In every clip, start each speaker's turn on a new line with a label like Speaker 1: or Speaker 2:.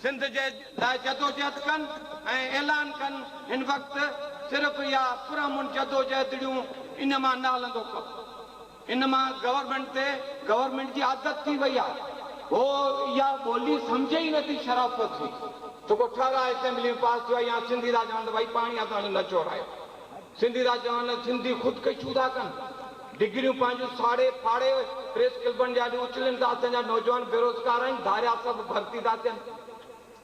Speaker 1: سنڌ جي لاء جدوجهد ڪن ۽ اعلان ڪن هن وقت صرف اها پرامن جدوجهدڙيون ان مان نه هلندو ڪم ان مان گورنمينٽ تي گورنمينٽ جي عادت ٿي وئي آهي هو اها ٻولي سمجهي ئي نٿي شرافت جي ته ڪو ٺهراء اسيمبلي ۾ پاس ٿيو آهي يا سنڌي ٿا چون ته ڀائي پاڻي اسان جو نه چورايو سنڌي ٿا چون سنڌي خودڪشيون ٿا ڪن ڊگريون پنهنجون ساڙي ڦاڙي پريس ڪلبن جي آڏو اڇلين ٿا اسان جا نوجوان بيروزگار آهن ڌاريا سڀ ڀرتي ٿا ٿين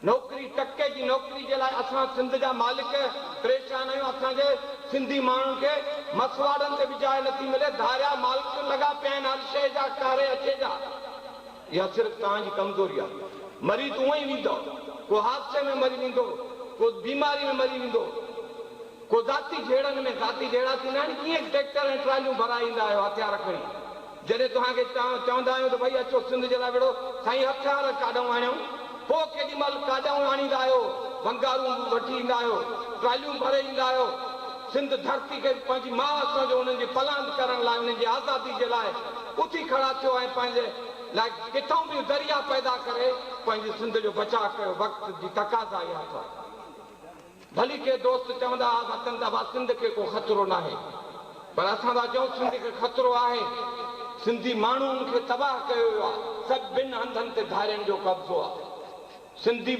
Speaker 1: نوڪري ٽڪي جي نوڪري جي لاء اسان سنڌ جا مالڪ پريشان آهيون اسان جي سنڌي ماڻهن کي مسواڙن تي به جاء نٿي ملي ڌاريا مالڪ لڳا پيا آهن هر شيء جا ڪاري اڇي جا اها صرف توهان جي ڪمزوري آهي مري ته اونئن ئي ويندؤ ڪو حادثي ۾ مري ويندو ڪو بيماري ۾ مري ويندو ڪو ذاتي جهيڙن ۾ ذاتي جهيڙا ٿيندا آهن ڪيئن ٽريڪٽر ۽ ٽراليون ڀرائي ايندا آهيو هٿيار کڻي جڏهن توهان کي چوندا آهيون ته ڀئي اچو سنڌ جي لاء وڙهو سائين هٿيار ڪاڏئون آڻيائون پوء ڪيڏي مهل ڪاڏئون آڻيندا آهيو ڀنگارون وٺي ايندا آهيو ٽراليون ڀري ايندا آهيو سنڌ ڌرتي کي پنهنجي ماء سمجهو انهن جي پلاند ڪرڻ لاء انهن جي آزادي جي لاء اٿي کڙا ٿيو ۽ پنهنجي لاء ڪٿئون به ذريعا پيدا ڪري پنهنجي سنڌ جو بچاء ڪيو وقت جي تقاضا اها اٿو. ڀلي ڪي دوست چوندا ها وطن ته ابا سنڌ کي ڪو خطرو ناهي پر اسان ٿا چئون سنڌ کي خطرو آهي سنڌي ماڻهن کي تباهه ڪيو ويو آهي سڀ ٻن هنڌن تي ڌارين جو قبضو آهي سنڌي.